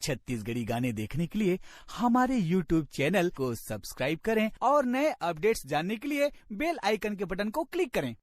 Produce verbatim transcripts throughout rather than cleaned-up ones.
छत्तीसगढ़ी गाने देखने के लिए हमारे YouTube चैनल को सब्सक्राइब करें और नए अपडेट्स जानने के लिए बेल आइकन के बटन को क्लिक करें।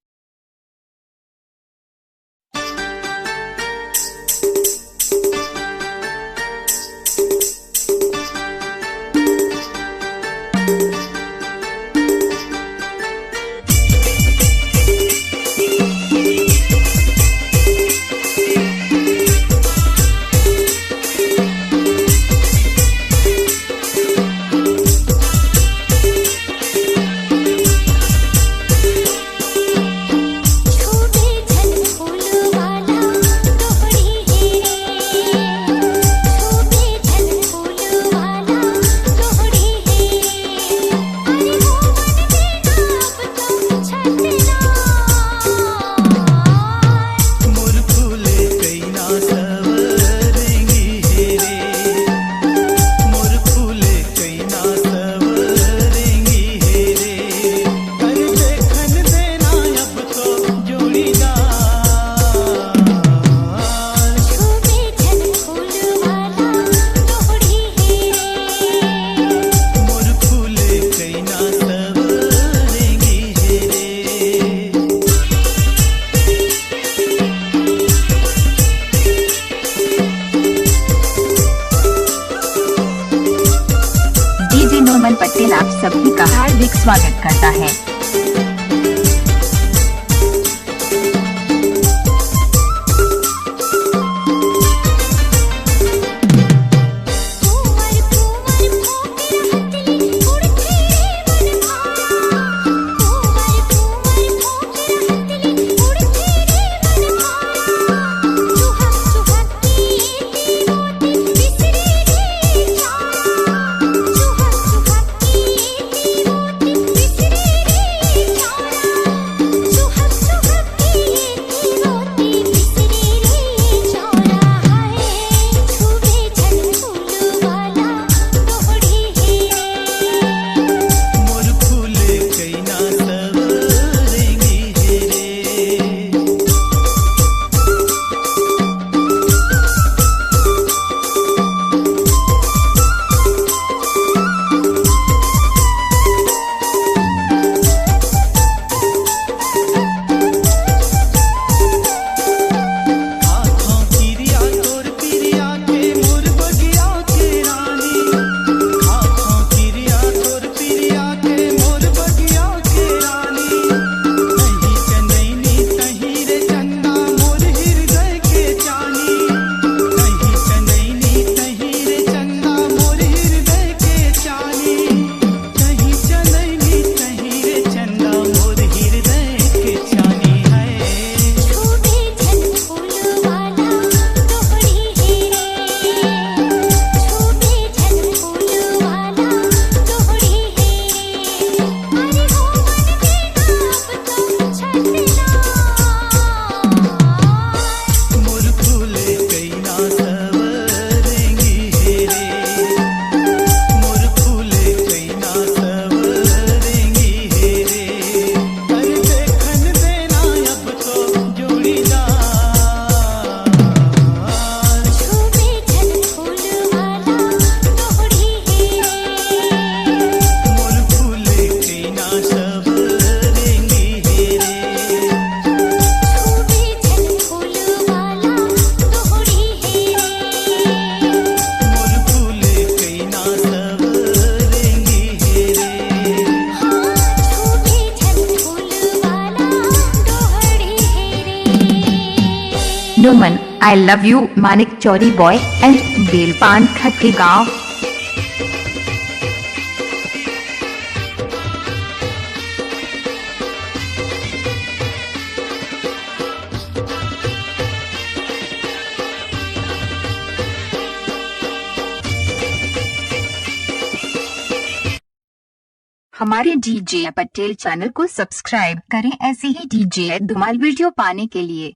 डीजे नोमन पटेल आप सभी का हार्दिक स्वागत करता है। Noman, I love you, Manik Chauri boy and Belpan Khatri गांव। हमारे डीजे पटेल चैनल को सब्सक्राइब करें ऐसे ही डीजे धमाल वीडियो पाने के लिए।